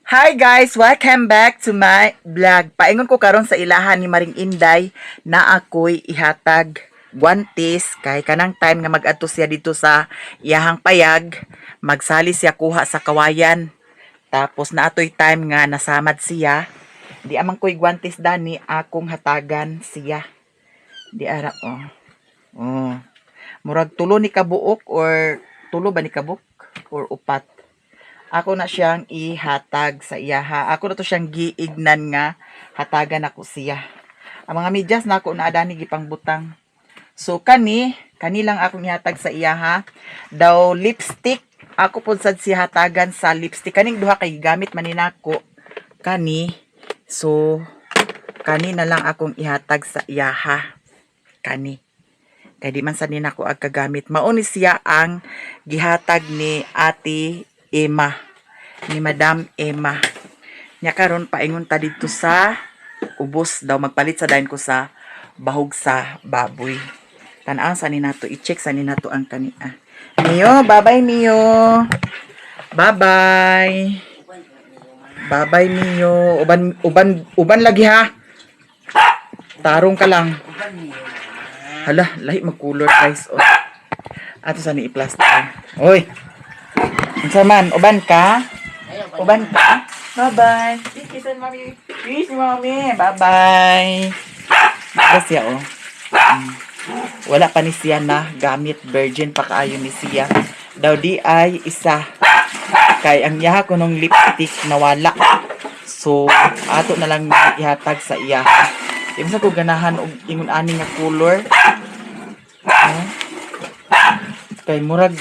Hi guys! Welcome back to my vlog. Paingon ko karon sa ilahan ni Maring Inday na ako'y ihatag guantes kay kanang time nga mag-adto siya dito sa iyahang payag, magsali siya kuha sa kawayan. Tapos naatoy time nga nasamad siya. Di amang ko'y guantes dani, akong hatagan siya. Di ara oh. Oh. Murag tulo ni kabuok or tulo ba ni kabuok or upat? Ako na siyang ihatag sa iyaha. Ako na to siyang giignan nga hatagan ako siya. Ang mga medyas na ako na adani gipangbutang. So kani, kani lang akong ihatag sa iyaha. Daw lipstick, ako pud sad siya hatagan sa lipstick. Kaning duha kay gamit man ni nako. Kani. So kani na lang akong ihatag sa iyaha. Kani. Kay di man sad ni nako ag kagamit. Mao ni siya ang gihatag ni Ate Emma, ni Madam Emma. Nya karon paingon ta didto sa ubos daw magpalit sa dayon ko sa bahog sa baboy. Tan-aw sa ni nato, i-check sa ni nato ang kani ah. Mio, bye-bye Mio. Bye-bye. Bye-bye Mio. Uban uban uban lagi ha. Tarong ka lang. Hala, lahi mag-color guys. Oh. Ato sa ni i-plaster. Oy. Unsa man, uban ka? Uban ka? Bye-bye. Kiss ni Mami. Kiss ni Mami. Bye-bye. Basta siya, oh. Wala pa ni siya na gamit. Virgin pa kaayo ni siya. Daw di ay isa. Kay ang yaha ko nung lipstick nawala. So, ato na lang ihatag sa iya. Di mo sa ko ganahan og ingon ani nga color. Oh. Kay murag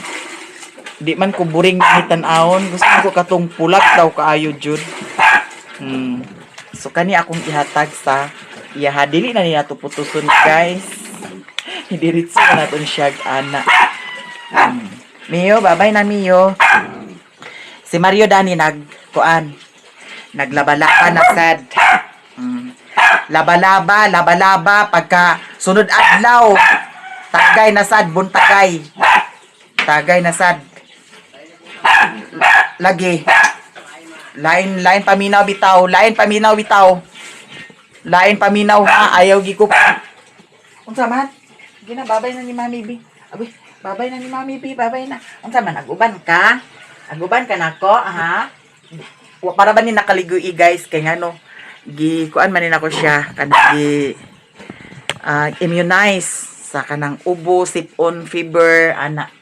di man ko boring ni tan-awon. Gusto ko katong pulat daw kaayo jud. So kani akong ihatag sa iyaha. Dili na niya to putuson, guys. Diretso na naton siya ana. Mio, babay na Mio. Si Mario Dani nag kuan. Naglabalaba na sad. Labalaba, labalaba pagka sunod adlaw. Tagay na sad, buntagay. Tagay na sad. Lagi. Lain lain paminaw bitaw, lain paminaw bitaw. Lain paminaw ha, ayaw gi ko. Unsa man? Gina babay na ni Mami B. Agoy, babay na ni Mami B, babay na. Unsa man, aguban ka? Aguban ka nako, ha? Wa para ba ni nakaligoy guys kay ngano gi kuan man ni nako siya kanang gi immunize sa kanang ubo, sipon, fever, ana.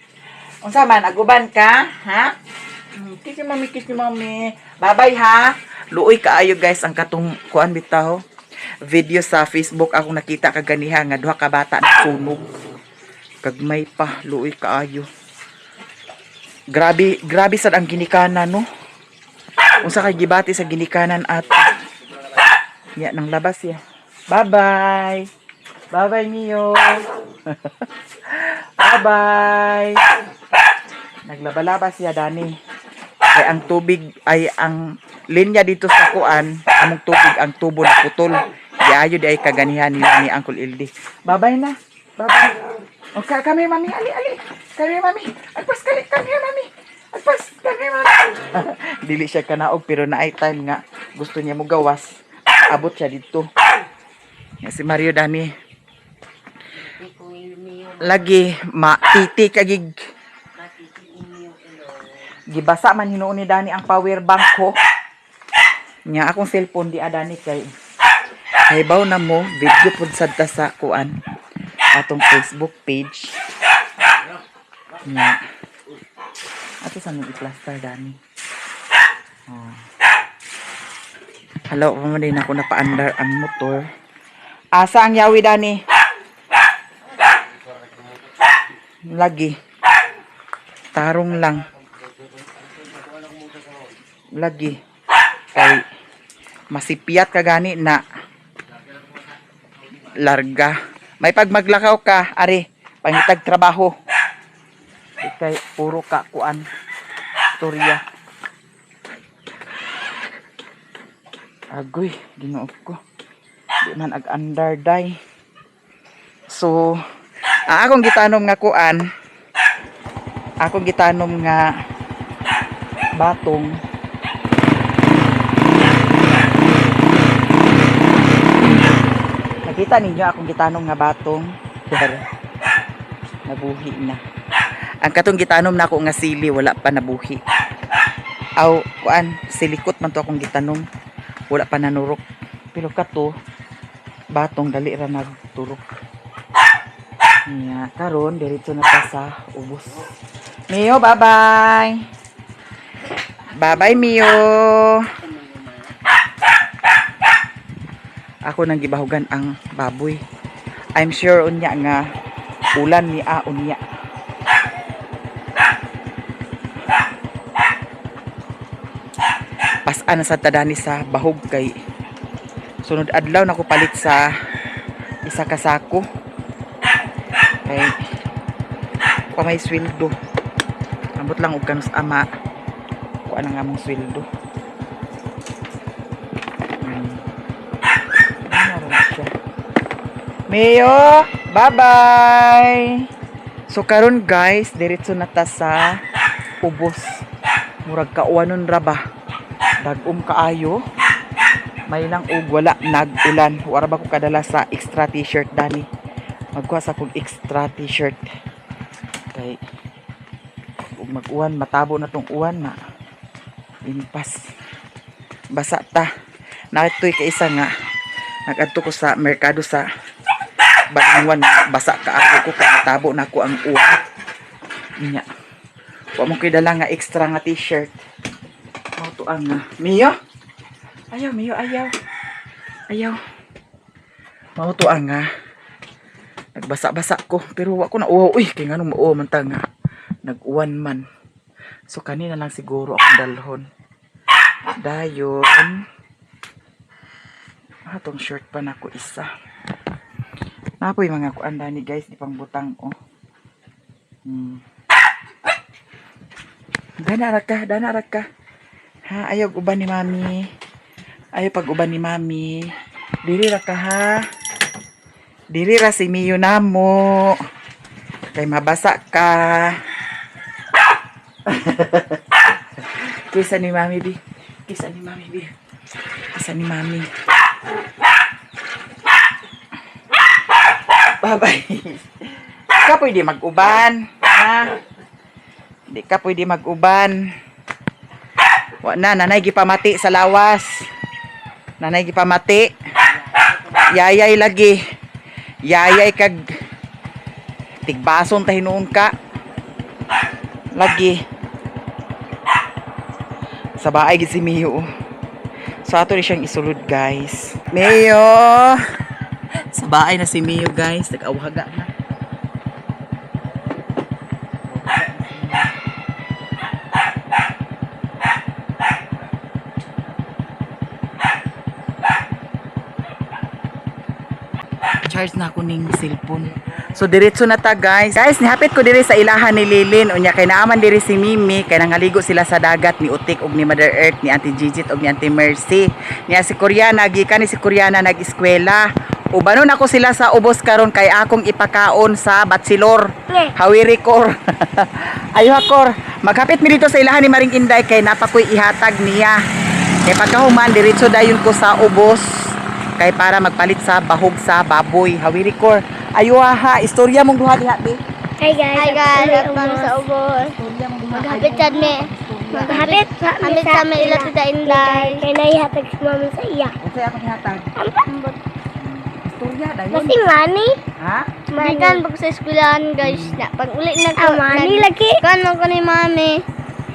Unsa man, aguban ka, ha? Kiss ni Mami, kiss ni Mami. Bye-bye ha. Luoy kaayo guys ang katong kuan bitaw. Video sa Facebook akong nakita kaganiha nga duha ka bata nasunog. Kagmay pa, luoy kaayo. Grabe, grabe sad ang ginikanan, no. Unsa kay gibati sa ginikanan ato. Ya nang labas ya. Bye-bye. Bye-bye Mio. Bye-bye. Naglabalaba siya dani. Kay ang tubig ay ang linya dito sa kuan, among tubig ang tubo na putol. Diayo di ay kaganihan nila ni Uncle Ildi. Bye-bye na. Bye-bye. Okay, kami Mami, ali ali. Kami Mami. Agpas kali, kami Mami. Agpas kami Mami. Dili siya kanaog pero naay time nga gusto niya mo gawas. Abot siya dito. Ya, si Mario Dani lagi matiti kagig gibasa man hinuon ni Dani ang power bank ko. Nya akong cellphone di adani kay haybaw na mo video pud sad ta sa kuan atong Facebook page. Nya ato sa nung i-plaster dani. Oh. Hello, pa man din ako napaandar ang motor. Asa ang yawi dani? Lagi. Tarong lang. Lagi. Kay masipyat ka gani na larga. May pag maglakaw ka, ari, pangitag trabaho. Kay puro ka kuan. Storya. Agoy, Ginoo ko. Di man ag andar day. So, ang akong gitanom nga kuan, akong gitanom nga batong. Nakita ninyo akong gitanom nga batong. Pero, nabuhi na. Ang katong gitanom na ako nga sili, wala pa nabuhi. Aw, kuan, silikot man to akong gitanom. Wala pa nanurok. Pero kato, batong dali ra nagturok. Niya, karon diretso na ta sa ubos. Mio, bye-bye. Bye-bye, Mio. Ako nang gibahugan ang baboy. I'm sure unya nga ulan ni a unya. Pas-an na sa tadani sa bahog kay sunod adlaw na ko palit sa isa ka sako. Kay pa may sweldo. Ambot lang og kanus ama. Kuan ang among sweldo. Ano rin siya? Mio, bye-bye. So karon guys, diretso na ta sa ubos. Murag kauwanon ra ba? Dag-om kaayo. May lang og wala nag-ulan. Wala ba ko kadala sa extra t-shirt dani? Magkuha sa kog extra t-shirt. Kay ug mag-uwan, matabo na tong uwan na. Impas. Basa ta. Nakitoy kaisa nga nagadto ko sa merkado sa Balingwan, basa kaayo ko kay natabo na ko ang uwan. Nya. Wa mo koy dala nga extra nga t-shirt. Mao to ang nga. Mio? Ayaw, Mio, ayaw. Ayaw. Mao to ang nga. Nagbasa-basa ko pero wa ko na uwaw. Uy, kay nganong mauwaw man ta nga. Nag-uwan man. So kanina lang siguro akong dalhon. Dayon. Ah, tong shirt pa nako isa. Napoy mga kuan dani guys, di pang butang oh. Dana ra ka, dana ra ka. Ha, ayaw uban ni mami. Ayaw pag uban ni mami. Diri ra ka ha. Diri ra si Mio namo. Kay mabasa ka. Kisa ni mami bi. Kisa ni mami bi. Kisa ni mami. Bye-bye. Ka pwede mag-uban. Ha? Di ka pwede mag-uban. Wa na, nanay gipamati sa lawas. Nanay gipamati. Yayay lagi. Yayay kag tigbason ta hinuon ka. Lagi. Sa baay gid si Mio. So ato ni siyang isulod guys. Mio! Sa baay na si Mio guys, nag-awhaga na. Charge na ako ning cellphone. So diretso na ta guys. Guys, nihapit ko diri sa ilahan ni Lilin. Unya kay naaman diri si Mimi kay nangaligo sila sa dagat ni Utik ug ni Mother Earth ni Auntie Gigit ug ni Auntie Mercy. Niya si Koreana gikan ni si Koreana nag-eskwela. Ubanon ako sila sa ubos karon kay akong ipakaon sa Batsilor. Hawiri kor. Ayo kor. Maghapit mi dito sa ilahan ni Maring Inday kay napakoy ihatag niya. Kay pagkahuman diretso dayon ko sa ubos kay para magpalit sa bahog sa baboy. Hawiri kor. Ayo ha, istorya mong duha diha be. Hi guys. Hi guys, kami sa ubos. Istorya mong duha. Maghapit sad mi. Maghapit sa Hapit sa mi ila Tita Inday. Kay naihatag si mami sa iya. Unsay akong ihatag? Ambot. Istorya dayon. Kasi mani. Ha? Gikan pag sa eskwelahan guys, na pag uli na ko. Ah, mani lagi. Kan man ko ni mami.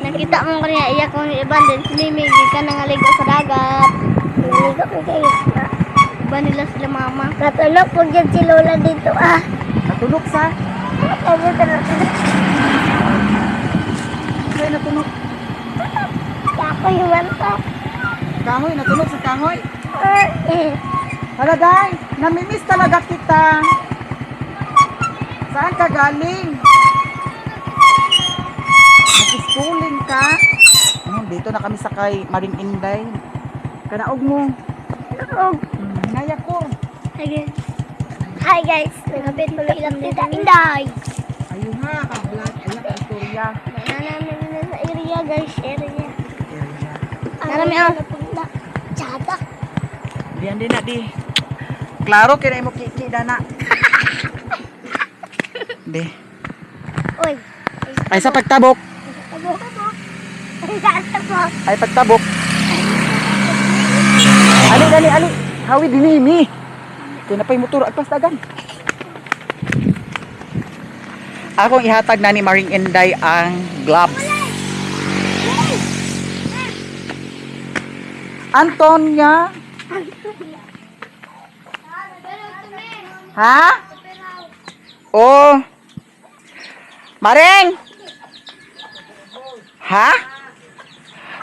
Nakita mo ko niya iyak ko ni Ivan din si Mimi gikan nangaligo sa dagat. Naligo ko kayo. Iba nila sila mama. Matulog po dyan si Lola dito ah. Natulog sa? Kaya natulog. Unsay natulog? Ako yung manta. Kahoy, natulog sa kahoy. Hala day, namimiss talaga kita. Saan ka galing? Nag-schooling ka? Ano, dito na kami sa kay Maring Inday. Kanaog mo. Naog. Hinaya ko. Hi guys. Hi guys. Naghapit po ila Tita Inday. Ayun ha, ka-vlog. Ayun ka, istorya. Na namin na sa area guys, area. Area. Narami ang Tsada. Diyan din na di. Klaro kay na imo kiki dana. Be. Uy. Ay sa pagtabok. Tabok. Ay, sa tabok. Ay pagtabok. Ali dali ali. Hawi dinhi mi. Kay napay motor agpas dagan. Akong ihatag na ni Maring Inday ang gloves. Antonia. Ha? Oh. Maring! Ha?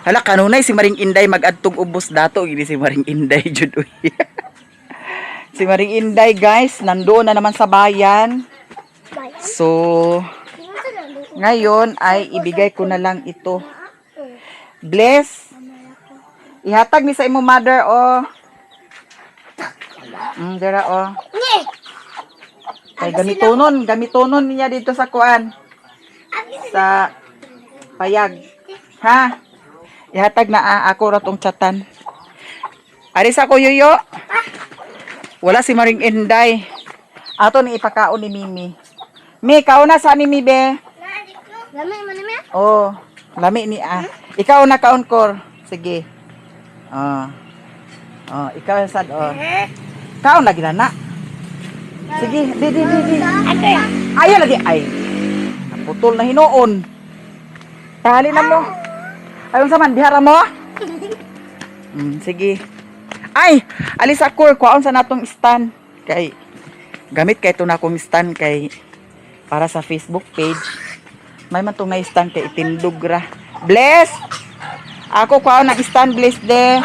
Hala kanunay si Maring Inday magadtong ubos dato gini si Maring Inday jud uy. Si Maring Inday, guys, nandoon na naman sa bayan. Bayan. So ngayon ay ibigay ko na lang ito. Bless. Ihatag ni sa imo mother oh. Dira oh. Nye! Kay gamitonon, gamitonon niya dito sa kuan. Sa payag. Ha? Ihatag na ah, ako ra tong chatan. Ari sa ko yoyo. Wala si Maring Inday. Ato ni ipakaon ni Mimi. Mi, kaon na sa ni Mi be. Lami man ni Mi. Oh, lami ni ah. Ikaw na kaon kor. Sige. Ah. Oh, ikaw sad oh. Kaon lagi na na. Sige, di di di di. Ayaw lagi ay. Naputol na hinuon. Tali na mo. Ayon sa man bihara mo. Sige. Ay, alis ako kuhaon sa natong stand kay gamit kay ito na akong stand kay para sa Facebook page. May man tong na stand kay itindog ra. Bless. Ako kuhaon ng stand, bless de.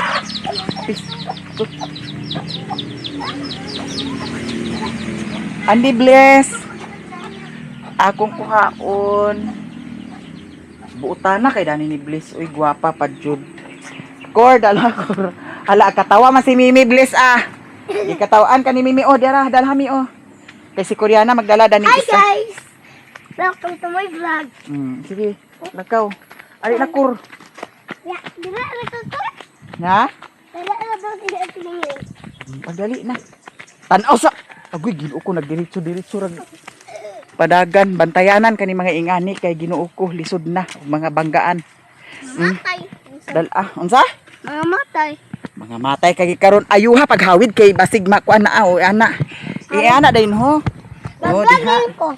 Andi bless. Akong kuhaon. Buutan na kay dani ni Bliss. Uy, gwapa pa jud. Kor, dala kor. Hala, katawa man si Mimi Bliss ah. Gikatawaan ka ni Mimi oh, dira, dalha mi oh. Kay si Koreana magdala dani Hi isa. guys! Welcome to my vlog. Sige, lakaw. Ali na kor. Ya, dila na to to. Ha? Dila na to siya tingin. Pagdali na. Tanaw sa Agoy, Ginoo ko nagdiretso-diretso rag. Padagan, bantayanan kani mga ingani kay Ginoo ko lisod na og mga banggaan. Matay. Dal ah, unsa? Mga matay. Mga matay kay karon ayuha paghawid kay basig makuan na ah, o ana. Iana dayon ho. Oh, diha. Mag-vlogging ko.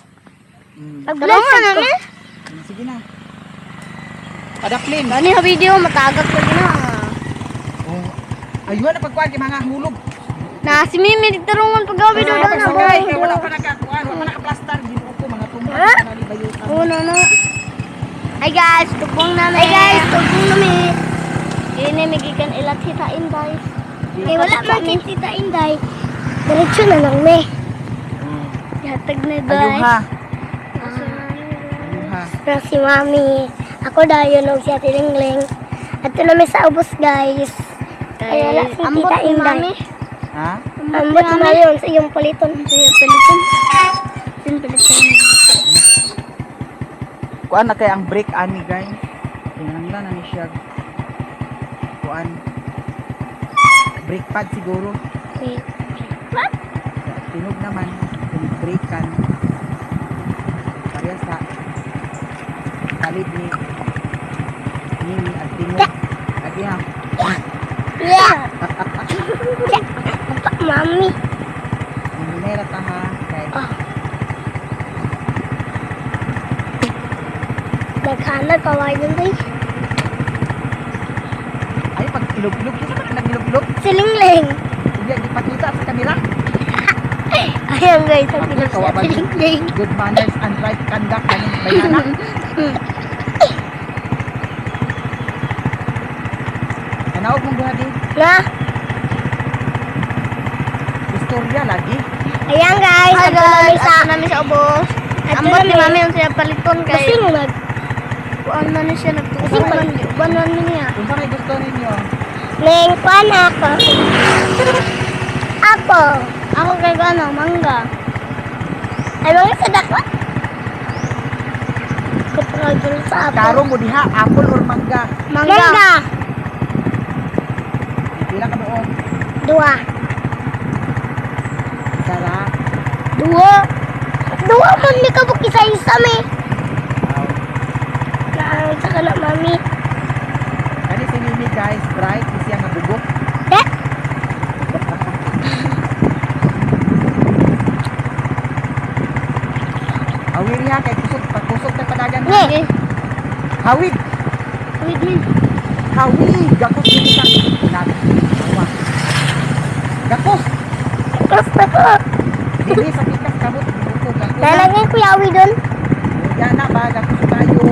Mag-vlog na mi. Sige na. Padaplin. Gani ha video matagak ko gina. Oh. Ayuha na pagkuan kay mga hulog. Na si Mimi dito rungon pag video Wala daw pa na. pagsakay, kay wala pa nakakuan, wala pa nakaplastar Ginoo ko mga tumba na libayutan. Oh, no, no. Hi guys, tugong namin. Hi guys, tugong nami. Ini migikan ilat Tita Inday. Eh wala man kay Tita Inday. Diretso na lang me. Hatag na guys. Ayuha. Ayuha. Pero si Mami, ako dayon og si Ate Lingling. Ato na mi sa ubos guys. Ay, wala si Ambot Tita ni Inday. Mami. Ha? Ambot na yun sa iyong paliton. Sa iyong paliton. Sa iyong paliton. Kuan na kay ang break ani guys. Kinahanglan na ni siya. Kuan. Brake pad siguro. Wait. Tinog naman kung brake kan. Pareha sa kalid ni Mimi at tinog. Agi ha. Yeah. Pa, Mami. Minera ta ha. Kay Ah. Naghanap pa wa yun day. ay pag ilog-ilog kita man nagilog-ilog. Si Lingling. Hindi gipakita sa kamera. Ayan guys, ang Ako, bilis kawawa si yun. Lingling. Good manners and right conduct kaning bayana. Tanaw mong duha di. Na. Istorya lagi. Ayan guys, Hi ato na mi guys, sa ato na mi sa ubos. Ato Ambot na ni mi. Mami ang siya paliton kay Kasing nag kuan man ni siya nagtuban man uban man ni niya. Kung sa may gusto ninyo. Neng kuan ako. Ako. Ako kay ano, mangga. Ay mga sa dako. Kutrol sa ako. Karo mo diha, apple or mangga. Mangga. Mangga. Pila ka buok? Dua. Isa ra. Duwa. Duwa man ni kabuk isa-isa mi. Aw. Naangit ka na, mami. Kani si Mimi guys, bright ni siya nga bugok. De. Awiri ha kay kusog pagkusog ta padagan. Nye. Hawid, Wait me. hawid gakos dili ka. Nag. Awa. Gakos. Cross na ko. Dili sa pikas kamot buto gakos. Nalagay ko yawi doon. Ya na ba gakos tayo.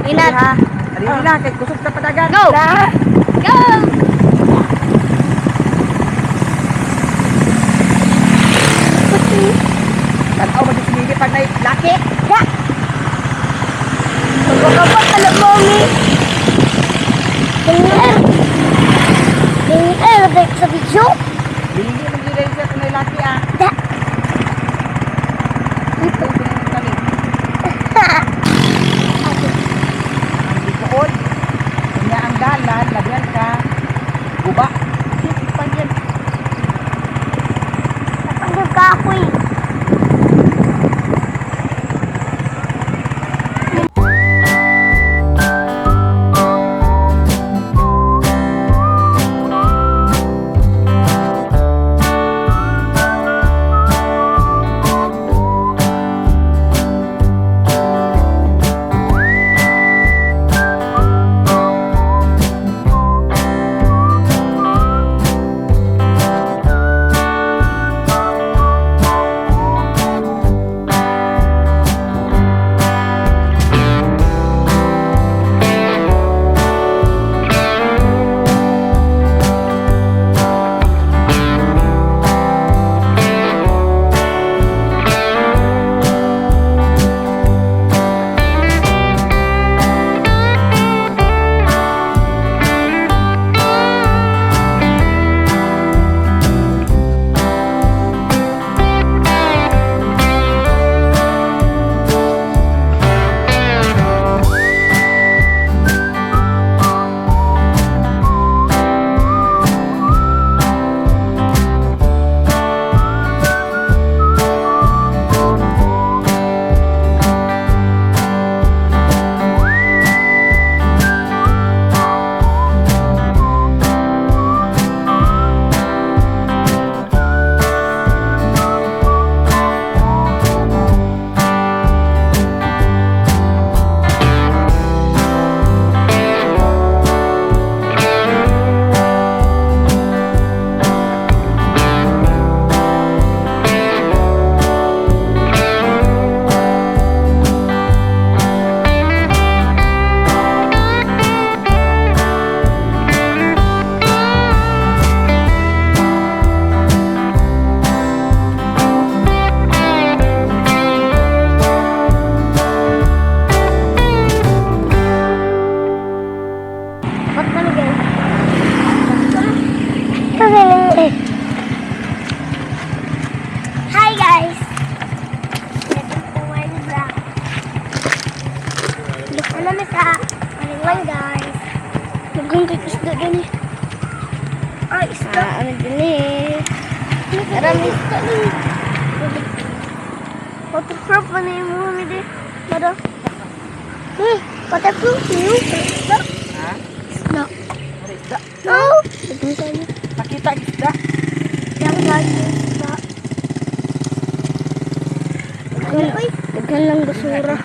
Inat. Ha. Dili na kay kusog ta padagan. Go. Na. Go. Tanaw ba si Mimi pag nay laki? Ya. Magkakapat ka na, mami. Linger. Linger. Lagay ko sa video. Dili man gid siya kung nay laki ah. Da. Ito pinangkali. Ang likood. Unya ang dalan, labihan ka. Guba. Pagyan. Napagod ka ako eh. Ba't kami guys? Ito si Lingling. Hi guys! Welcome to my vlog. Dito namin sa Malingwan guys. Daghang kay isda din eh. Ay, isda. Ah, ano din eh. Marami isda din. Waterproof pa na yung mga di. Mara. Waterproof niyo. Isda. Ha? Isda. Ano isda? No. Daghang kayo. Pakita ang isda. Yang guys, isda. Ay, Daghan lang basura.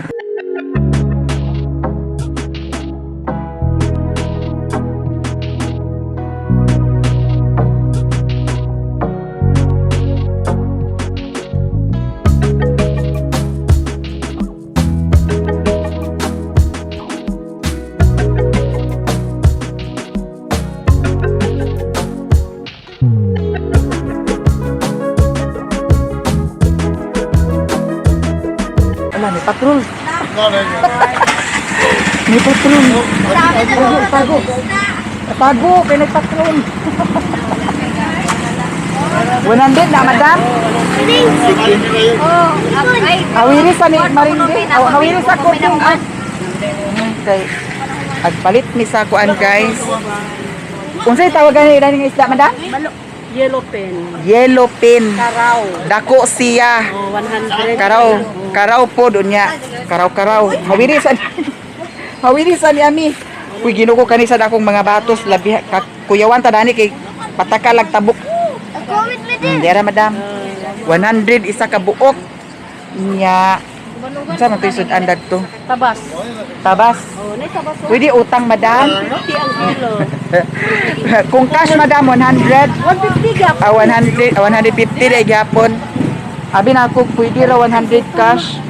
Wala, may patrol. May patrol. Tago, tago. Tago, kay nagpatrol. 100 na, madam? Hawiri sa ni Marinde. Hawiri sa kuping. Ah. Kay agpalit mi sa kuan guys. Unsay tawagan nila nga isda, madam? Balo. Yellow pen. Yellow pin. Karaw. Dako siya. Oh, 100. Karaw, karaw po doon niya. Karaw, karaw. Hawiri sa Hawiri sa ni ami. Uy, ginuko kani sa dakong mga batos labi kuyawan ta dani kay patakalag tabok. Comment me din. Dera, madam. 100 isa ka buok. Nya. Unsa man to'y sudan to? Tabas. Tabas. Oh, nay tabas. Oh. Pwede utang, madam. 50 ang kilo. Kung cash, madam, 100. 150 gap. Ah, 100, ah, 150 ra gyapon. Abi na ako pwede ra 100 cash.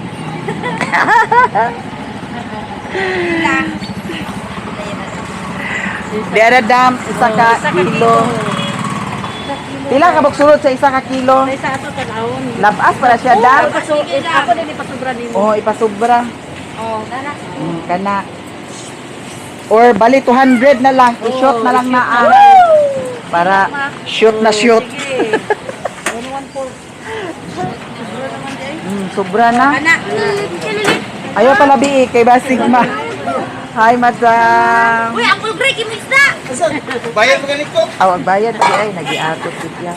Dera dam, isa ka kilo. Pila ka buksulod sa isa ka kilo? Nay sa ato tan-awon. Labas para siya dam. Paso, ako din ipasubra nimo. Oh, ipasubra. Oh, nana. Kana. Or bali 200 na lang, i-shot na lang na ah. Para shoot na shoot. Sige. 114. Sobra na. Ayaw pala bi kay Basig ma. Hi, madam. Uy, Uncle Greg, imis na! Bayad mo ganito. Aw, ang bayad di ay nagiatot gid ya.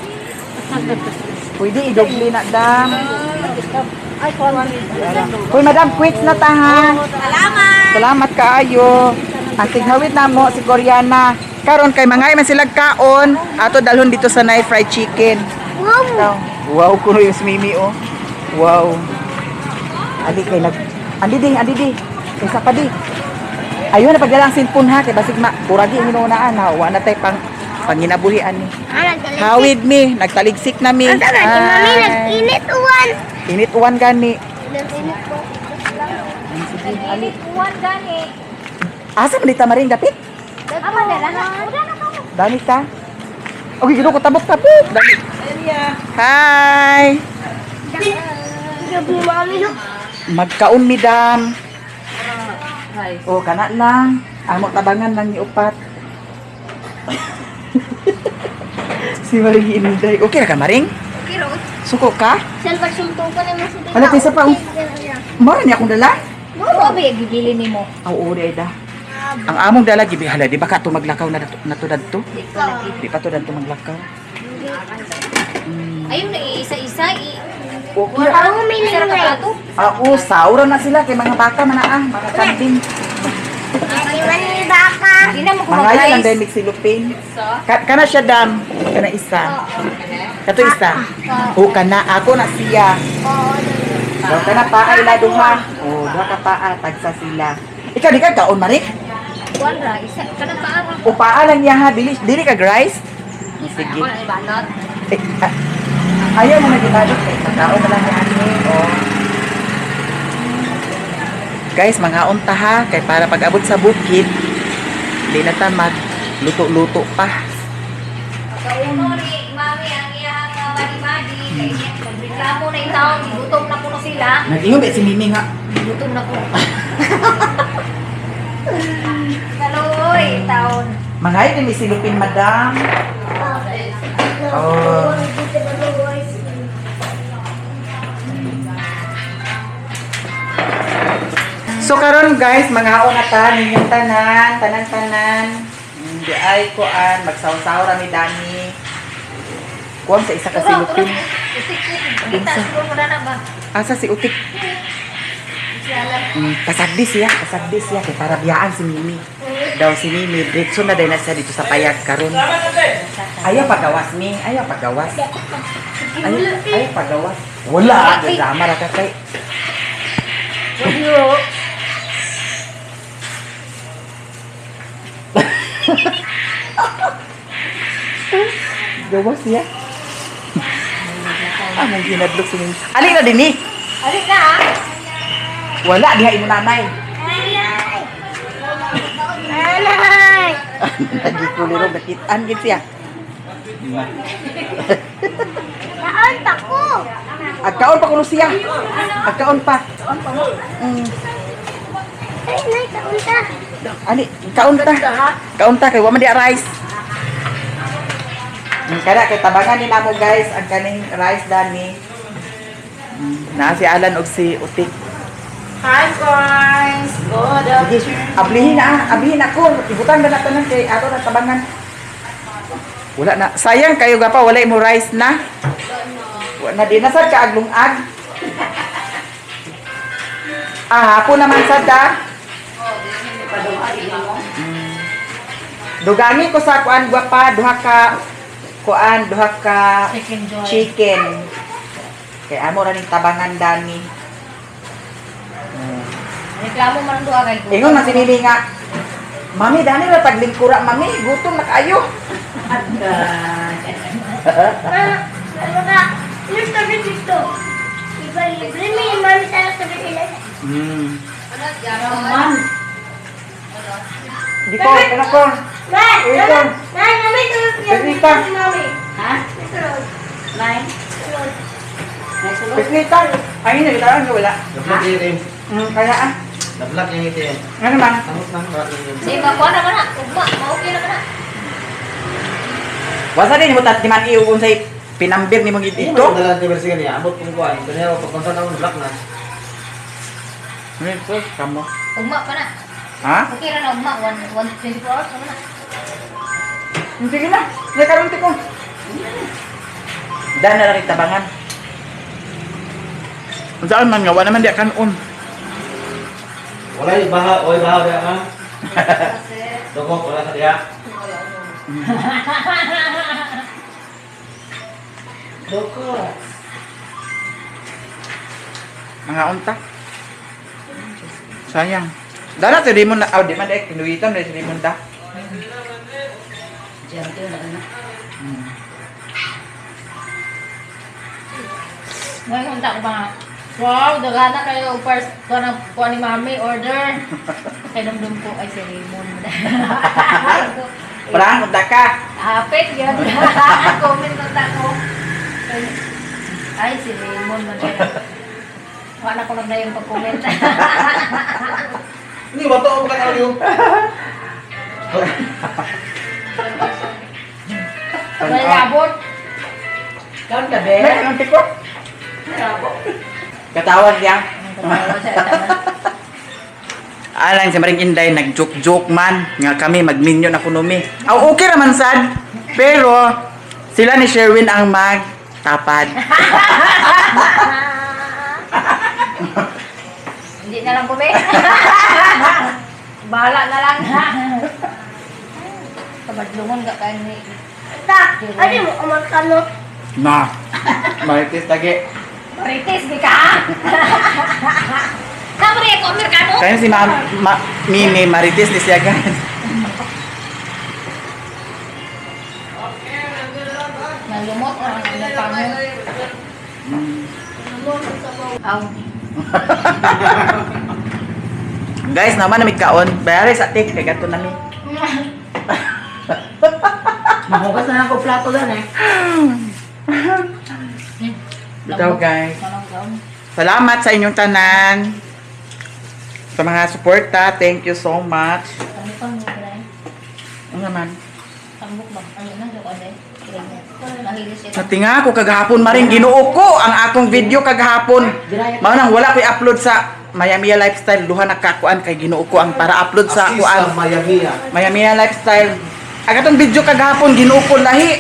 Pwede idobli na dam. Ay, 200. Uy, madam, quits na ta ha. Salamat! Salamat kaayo. Ang sighawit na mo si Koreana. Karon kay mangay man sila kaon, ato dalhon dito sa Nay Fried Chicken. Wow. Wow, kuno yung si Mimi oh. Wow. Ali kay nag andi di, andi di. Isa pa di. Ayun na pagdala ang cellphone ha kay basig ma kuragi hinunaan ha. Wa na tay pang panginabuhi ani. Ah, nagtaligsik. Hawid mi, nagtaligsik na mi. Ang tagal, si mami Ay. nag-init uwan. Init uwan gani. Nag-init po. Ali. Uwan gani. Asa man dita maring dapit? Ama na lang. Udah na ka. Dani ta. Okay, gino ko tabok-tabok. Dali. Hi. Gabi mami. Magkaon mi dam. Hi. O kana lang. Amo tabangan lang ni upat. Si Maring Inday. Okay ra ka, Maring? Okay, ro. Suko ka? Saan pag suntukan naman sa Hala, kaysa pa, oh. Mara niya akong dala? Muro ba gibili nimo? Aw, oo, di ay da. Ang among dala gibi hala di ba ka to maglakaw na na to dadto? Di pa to dadto maglakaw. Ayun na iisa-isa i. Okay ra. Ako may Isa ra ka lingray. ato. Ah, oo, saura na sila kay mga baka man ah, mga kambing. Di man ni baka. Di na mo ko Mga lang mag-rice. dahil migsilupin. Kana siya dam, kana isa. Kato isa. O kana ako na siya. Oo. Daw kana paa ila duha. O duha ka paa tagsa sila. Ikaw di ka kaon Marik? Kuan ra isa kanang paa ra. O paa lang niya ha, dili dili ka rice? Sige. Ako na ibanot. Eh, ah, ayaw mo na gibalik kay pagkaon na lang ni ani. O. Guys, mga unta ha kay para pag-abot sa bukid, di na ta mag luto-luto pa. Kauno ni mami ang iyang madi-madi kay reklamo na yung taon, gutom na kuno sila. Nag-ingon ba si Mimi nga? Gutom na kuno. Kaluoy taon. Mga ay, may silupin, madam. Oh. So karon guys, mga na ta ninyong tanan, tanan-tanan. Di ay kuan, magsaw-saw ra mi dani. Kuan sa isa ka silupin. Kita siguro mo na ba? Asa si Utik? Pasagdi siya, pasagdi siya kay para biyaan si Mimi. Daw si Mimi, diretso na dahil na siya dito sa payag karon. Ayaw pagawas mi, ayaw pagawas. Ayaw, ayaw pagawas. Wala, drama ra ka kay. Gawas siya. Among ginadlok si Mimi. Ali na dinhi. Ali na ah. Wala diha imo nanay. Nanay. Nagikulirog nakitaan gid siya. Kaon pa ko. Agkaon pa kuno siya. Agkaon pa. Ay, nay, kaon ta. Ali, kaon ta. Kaon ta kay wa man di rice. Kada kay tabangan ni namo guys ang kaning rice dani. Naa si Alan og si Utik. Hi guys. Good Sige, ablihin na, ah, ablihin ako. Ibutang na tanan kay ato na tabangan. Wala na. Sayang kayo ga pa wala mo rice na. Wala na di na sad ka aglungag. Ah, hapon naman sad ah. Dugangi ko sa kuan gwapa duha ka kuan duha ka Chicken joy. chicken. Kay amo ra ning tabangan dani. Reklamo man ang duha kay gutom. Ingon man si Mimi nga, "Mami, dani ra paglingkura, mami, gutom na kayo." Ma, ano ka? Yung sabi dito. Iba libre may mami sa sabi nila. Ano, Jaron? Di ko, ano ko? Ma, Ito. ma, ma, may tulog yan. Pwede pa. Si mami. Ha? May tulog. Nine? Tulog. May sulod? Pislita. Ay, hindi kita lang wala. Nablak yung itim. Kaya ah. Nablak yung itim. Ano man? Tamot na. Wala yung Di ba kuha naman na. Ugma, ma-okay naman na. Wasa din mo tat man iyo unsay pinambir nimo gid Ito? ito. Dala ni Bersigan niya. Amot kung kuha. Ito niya. Pagkonsa na akong nablak na. Ano ito? Kamo. Ugma pa na. Ha? Okay ra na ugma. 1 24 hours naman na. Sige na. May karon ko. Dan na lang tabangan. Unsaon man nga wala man di kanon. Wala yung baha. Oy, baha diya ha. Dugok, wala sa diya. Doko. Mga unta. Sayang. Dara sa limon na, oh, di man dek kinuwitan sa limon da. Diyan ko na ano. Ngayon unta ko ba nga. Wow, dagana kayo og first kuha na kuha ni mami order. Kay dumdum ko ay si Raymond. Parang unta ka. Hapit yun. Comment unta ko. Ay, si Raymond man siya. Wala ko lang na yung pag-comment. Hindi, wato ako kang audio. Wala labot. Kaon ka, be? May karon ko. Katawag niya. Wala siya taman. Alang si Maring Inday nag-joke-joke man nga kami magminyo na kuno mi. Aw okay ra man sad. Pero sila ni Sherwin ang magtapad. Hindi na lang kumi. Bahala na lang. Kabadlungon ka kayo ni. Ta, ano mo umakano? Na. Marites lagi. Marites, di ka? Kamu rin ako, Amerikano? Kaya si Ma, Mimi Marites ni siya guys. Nalumot ang ang pango. Aw. Guys, naman na kaon. Bayari sa tik kay gato nami. Mahugas na lang ko plato dan eh. Bitaw guys. Manong kaon. Salamat sa inyong tanan. Sa mga suporta, thank you so much. Ano pa mo pala eh? Ano naman? Tambok ba? Ano na joke ano eh? Nahilis siya. Natinga ko kagahapon maring Ginoo ko ang akong video kagahapon. Mao nang wala ko'y upload sa Miami Lifestyle duha na kakuan kay Ginoo ko ang para upload sa Assis kuan. sa Miami. Miami Lifestyle. Ang atong video kagahapon Ginoo ko lahi.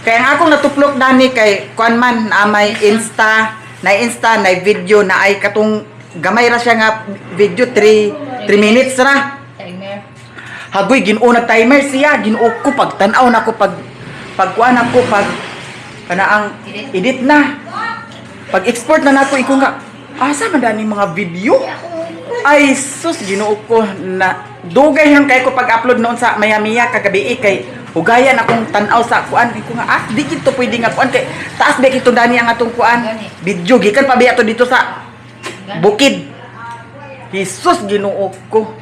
Kay ang akong natuplok dani kay kuan man na may Insta, na Insta na video na ay katong gamay ra siya nga video 3 3 minutes ra. Timer. Hagoy Ginoo nag-timer siya, Ginoo ko pag tan-aw nako pag pagkuan ako pag kana ang edit na. Pag export na nako iko nga asa man dani mga video? Ay sus Ginoo ko na dugay hang kay ko pag-upload noon sa Miami kagabi eh, kay hugayan akong tan-aw sa kuan iko nga ah di gid to pwede nga kuan kay taas ba kito dani ang atong kuan video gikan pa biya to dito sa bukid. Jesus Ginoo ko.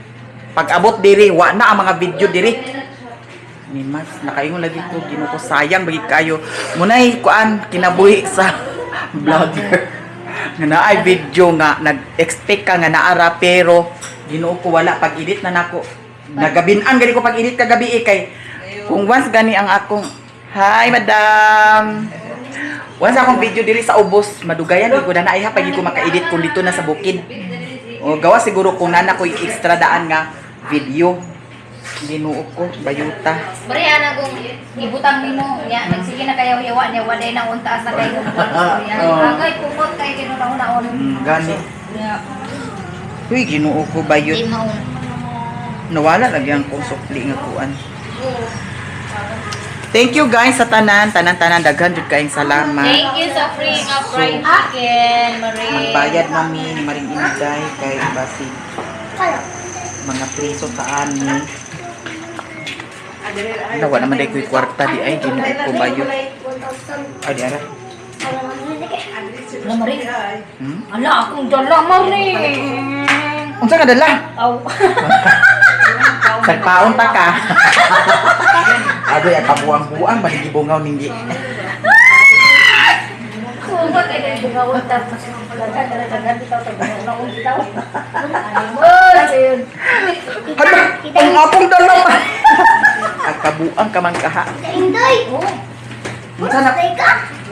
Pag abot diri wa na ang mga video diri. Ni Mas nakaingon lagi ko Ginoo ko sayang bagi kayo. Munay kuan kinabuhi sa vlogger. Nga naay video nga nag-expect ka nga naara pero Ginoo ko wala pag edit na nako. Nagabinan gani ko pag edit kagabi eh, kay kung once gani ang akong Hi madam. Once akong video diri sa ubos, madugayan ko na naay ha pag ko maka-edit kung dito na sa bukid. O gawa siguro kung nana ko extra daan nga video. Ginoo ko, bayuta. Mari ana kung ibutang nimo nya nagsige na kayo yawa niya waday na untaas na kayo. Oo. Agay pumot kay kinunaon. Gani. Nya Uy, Ginoo ko, bayot. di maun. Nawala lagi ang kong sukli nga kuan. Thank you guys sa tanan, tanan-tanan daghan jud kayong salamat. Thank you sa free nga fried chicken, Marie. Magbayad mami ni Maring Inday kay basi Kalo. mga preso sa ani. Nawa naman dai ko'y kwarta di ay, Ginoo ko, bayot. 1,000. Ay di ara. Ala, Marie. Hmm? Ala, akong dala, Marie. Unsa ka dala? Aw. Sagpaon ta ka. Agoy ang kabuang-buang maligibungaw ninggi. Kumot ay dahil bungawon ta. Daghan bitaw ta bungawon bitaw. Ano ayun. Hala, ang apong dala pa. Ang kabuang ka man kaha. Inday! Oh, Unsa na Inday ka?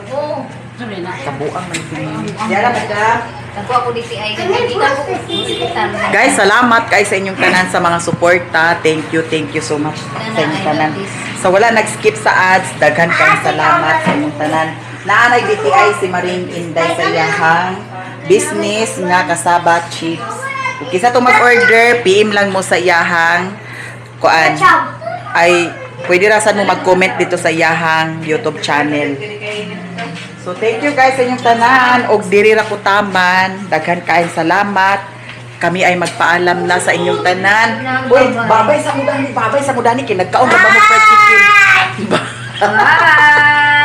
oh. Sabi na. kabuang man si Yara madam. Nagkuha ko DTI. Hindi ka ko hospital. Guys, salamat kay sa inyong tanan sa mga suporta. Thank you so much sa inyong tanan. Sa wala nag-skip sa ads, daghan kayong salamat sa inyong tanan. Naanay DTI si Maring Inday sa iyahang business nga Kasaba Chips. Ug kinsa to mag-order, PM lang mo sa iyahang kuan. Ay pwede ra sad mo mag-comment dito sa iyahang YouTube channel. So thank you guys sa inyong tanan og diri ra ko taman. Daghan kaayong salamat. Kami ay magpaalam na sa inyong tanan. Uy, babay sa mudani, babay sa mudani kay nagkaon ra ba mo fried chicken? Bye!